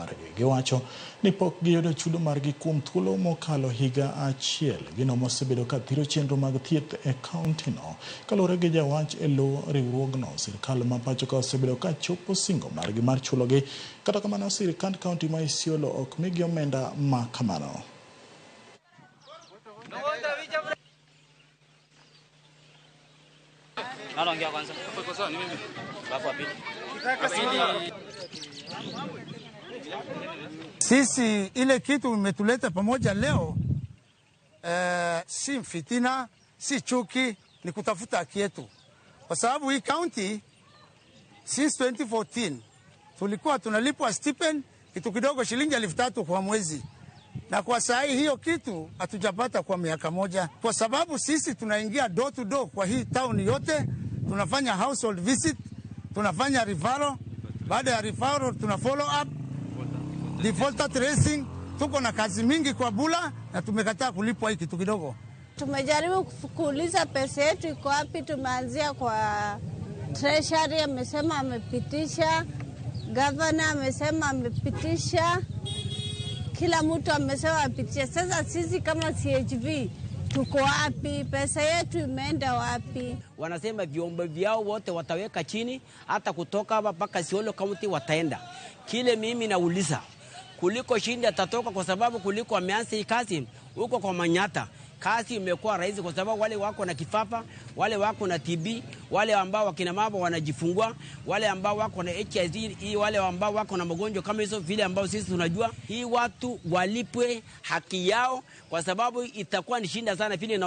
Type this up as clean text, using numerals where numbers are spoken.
margi. Giwacho ni pok giyudo chudo margi kuom thuolo mokalo higa achiel. Gino mosebedo ka thiro chenro mag thieth e kaunti no. Kaluwore gi jawach e lo riwruogno, sirkal ma pacho ka osebedo ka chopo singo margi mar chulogi. Kata kamano, sirkand kaunti ma Isiolo ok migi omenda ma kamano. Sisi ile kitu imetuleta pamoja leo si fitina, si chuki, ni kutafuta haki yetu, kwa sababu hii county since 2014 tulikuwa tunalipwa stipend kitu kidogo, shilingi 3,000 kwa mwezi, na kwa saa hii hiyo kitu hatujapata kwa miaka moja, kwa sababu sisi tunaingia door to door kwa hii town yote, tunafanya household visit, tunafanya referral. Baada ya referral tuna follow up defaulter tracing. Tuko na kazi mingi kwa Bula na tumekataa kulipwa hii kitu kidogo. Tumejaribu kuuliza pesa yetu iko wapi. Tumeanzia kwa treasury, amesema amepitisha, gavana amesema amepitisha, kila mtu amesema apitisha. Sasa sisi kama CHV tuko wapi? Pesa yetu imeenda wapi? Wanasema vyombo vyao wote wataweka chini, hata kutoka hapa mpaka Isiolo County wataenda. Kile mimi nauliza, kuliko shindi atatoka, kwa sababu kuliko ameanza hii kazi huko kwa Manyata, kazi imekuwa rahisi kwa sababu wale wako na kifafa, wale wako na TB, wale ambao wakina mama wanajifungua, wale ambao wako na HIV, wale ambao wako na magonjwa kama hizo vile ambao sisi tunajua, hii watu walipwe haki yao, kwa sababu itakuwa ni shinda sana vile na